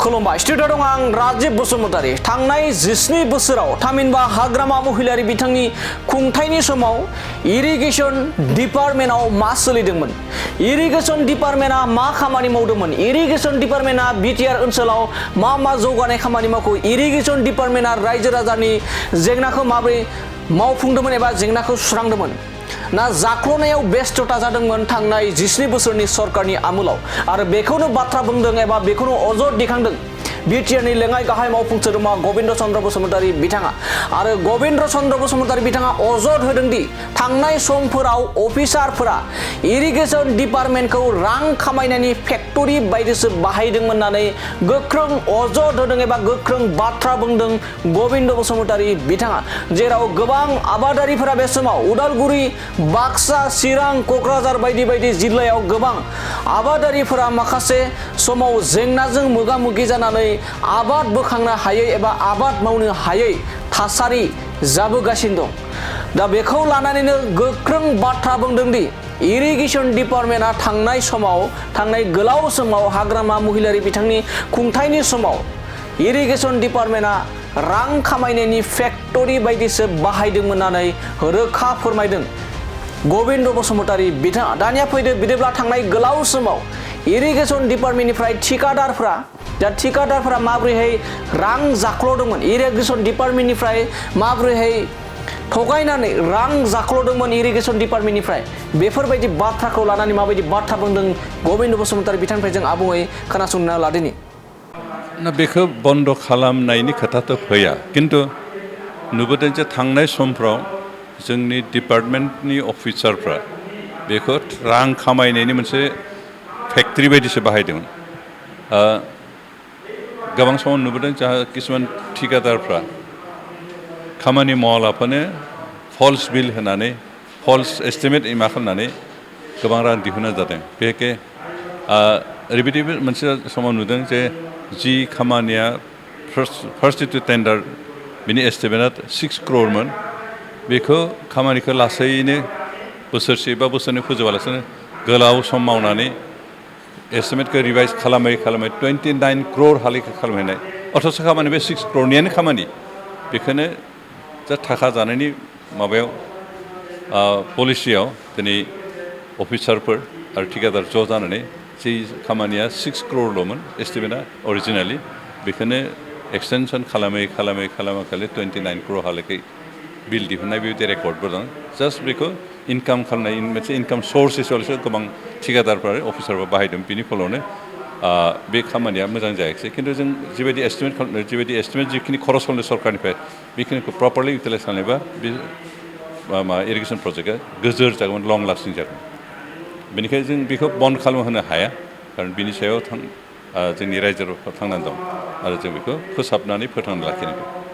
खुलुमबाय स्टुडिअ दं आं राजीब बसुमतारी थांनाय 17 बोसोराव थामहिनबा हाग्रामा महिलारि बिथांनि खुंथायनि समाव इरिगेशन डिपार्टमेन्टआव मा सोलिदोंमोन इरिगेशन डिपार्टमेन्टआ मा खामानि मावदोंमोन इरिगेशन डिपार्टमेन्टआ बिटिआर ओनसोलाव मा जौगानाय खामानि मावखो इरिगेशन डिपार्टमेन्टआ रायजो राजानि जेंनाखौ माबोरै मावफुंदोंमोन एबा जेंनाखौ सुस्रांदोंमोन ना जाख्ल'नायाव बेस्थता जादोंमोन थांनाय 17 बोसोरनि सरकारनि आमोलाव आरो बेखौनो बाथ्रा बुंदों एबा बेखौनो अजद दिखांदों बिटिआरनि लेङाइ गाहाय मावफुं सोद्रोमा गबिन्द चन्द्र बसुमतारी बिथाङा आरो गबिन्द चन्द्र बसुमतारी बिथाङा अजद होदों दि थांनाय समफोराव अफिसारफोरा इरिगेशन डिपार्टमेन्टखौ रां खामायनायनि फेक्टरि बायदिसो बाहायदोंमोन होननानै गोख्रों अजद होदों एबा गोख्रों बाथ्रा बुंदों गबिन्द बसुमतारी बिथाङा जेराव गोबां आबादारिफोरा बे समाव उदालगुरि बाक्सा चिरां क'क्राझार बायदि जिल्लायाव गोबां आबादारिफोरा माखासे समाव जेंनाजों मोगा मोगि जानानै आबाद बोखांनो हायै एबा आबाद मावनो हायै थासारि जाबोगासिनो दं दा बेखौ लानानैनो गोख्रों बाथ्रा बुंदों दि इरिगेशन डिपार्टमेन्टआ थांनाय गोलाव समाव हाग्रामा महिलारि बिथांनि खुंथायनि समाव इरिगेशन डिपार्टमेन्टआ रां खामायनायनि फेक्टरि बायदिसो बाहायदोंमोन होननानै रोखा फोरमायदों गबिन्द बसुमतारी बिथाङा दानिया फैदो बिदिब्ला थांनाय गोलाव समाव इरिगेशन डिपार्टमेन्टनिफ्राय ठिकादारफोरा माबोरैहाय रां जाख्ल'दोंमोन इरिगेशन डिपार्टमेन्टनिफ्राय माबोरैहाय थगायनानै रां जाख्ल'दोंमोन इरिगेशन डिपार्टमेन्टनिफ्राय बेफोरबायदि बाथ्राखौ लानानै माबायदि बाथ्रा बुंदों गबिन्द बसुमतारी बिथांनिफ्राय जों आबुङै खोनासंना लादिनि ना बेखौ बन्द खालामनायनि खोथाथ' फैया खिन्थु नुबोदों जे थांनाय समफ्राव जोंनि डिपार्टमेन्टनि अफिसारफ्रा बेखौ रां खामायनायनि मोनसे फेक्टरि बायदिसो बाहायदोंमोन गोबां समाव नुबोदों जाहा किसुमान ठिकादारफ्रा खामानि मावालाफानो फल्स बिल होनानै फल्स एस्टिमेट मा खालामनानै गोबां रां दिहुननाय जादों बेखे ओरैबायदि मोनसे समाव नुदों जे जि खामानिया फार्स्ट टु टेन्डार बिनि एस्टिमेटआ 6 crore बेखौ खामानिखौ लासैनो बोसोरसे बा बोसोरनै फोजोबालासिनो गोलाव सम मावनानै एस्टिमेटखौ रिभाइज खालामै 29 crore हालिखौ खालामहैनाय अथच खामानि बे 6 crore खामानि बेखौनो जा थाखा जानायनि माबायाव पलिसियाव दिनै अफिसारफोर आरो ठिकादार ज' जानानै जि खामानिया 6 crore एस्टिमेटआ अरिजिनेलि बेखौनो एक्सटेनसन खालामै 29 crore हालागै बिल दिहुननाय बेबायदि रेकर्डबो दं जास्ट बेखौ इनकाम खालामनाय मोनसे इनकाम सर्स हिसाबैसो गोबां ठिकादारफ्रा अफिसारफ्रा बाहायदों बिनि फलावनो बे खामानिया मोजां जायाखिसै खिन्थु जों जिबायदि एस्टिमेट जिखिनि खरस खालामदों सरकारनिफ्राय बेखिनिखौ प्रपारलि इउटिलाइज खालामोबा बे इरिगेसन प्रजेक्टआ गोजोर जागोन लं लास्टिं जागोन बेनिखायनो जों बेखौ बन्द खालामहोनो हाया खारन बिनि सायाव जोंनि रायजोफ्रा थांनानै दं आरो जों बेखौ फोसाबनानै फोथांना लाखिनांगौ